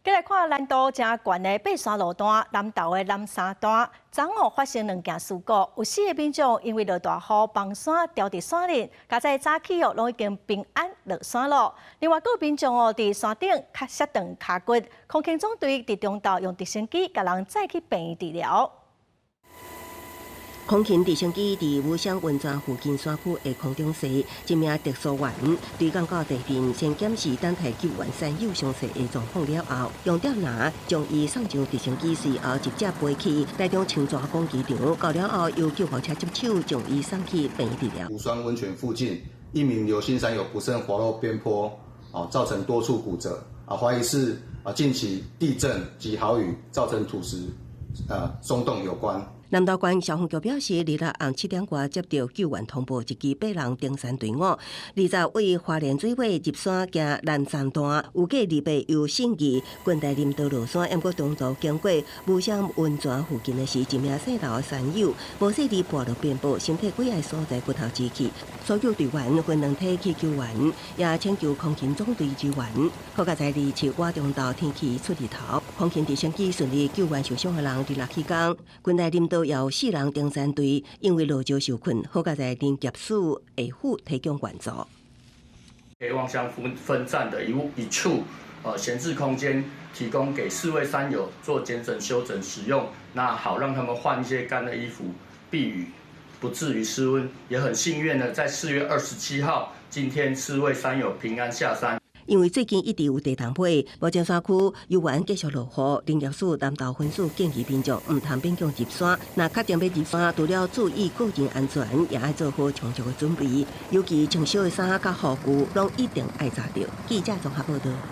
繼來看難度誠懸的爬山路段，南投的南山段，昨昏發生兩件事故，有四个民眾因為落大雨崩山掉佇山裡，佳哉早起哦，攏已經平安落山咯。另外，閣有民眾哦，佇山頂摔斷跤骨，空勤總隊佇中晝用直升機共人載去病院治療。空勤直升機佇武鄉溫泉附近山區的空中時，一名特搜員對降到地面，先檢視等待救援山友詳細的狀況了後，用吊籃將伊送上直升機，隨後直接飛去台中清泉崗機場，到了後由救護車接手，將伊送去病院治療。武山溫泉附近，一名劉姓山友不慎滑落邊坡，造成多處骨折，懷疑是近期地震及豪雨造成土石鬆動有關。南投縣消防局表示，26暗7點外接到救援通報，一支八人登山隊伍，20位花蓮水尾入山行南山段，預計28由信義關大林道落山，毋過中途經過武鄉溫泉附近的時，一名姓劉的山友無細膩跋落邊坡，身體幾个所在骨頭支起，搜救隊員分兩梯去救援，也請求空勤總隊支援。好佳哉27外中晝天氣出日頭，空勤直升機順利救援受傷的人。26起工，關大林道有四人登山隊因為落石受困，好佳哉林業署下府提供援助。希望鄉分分站的一處，閒置空間，提供給四位山友做檢整、修整使用，那好讓他們換一些乾的衣服，避雨，不至於失溫。也很幸運的，在4月27號，今天四位山友平安下山。因為最近一直有地動火，目前山區猶原繼續落雨，林業署南投分署建議民眾毋通勉強入山。若確定欲入山，除了注意個人安全，也愛做好充足的準備，尤其穿少的衫佮雨具，攏一定愛紮著。記者綜合報道。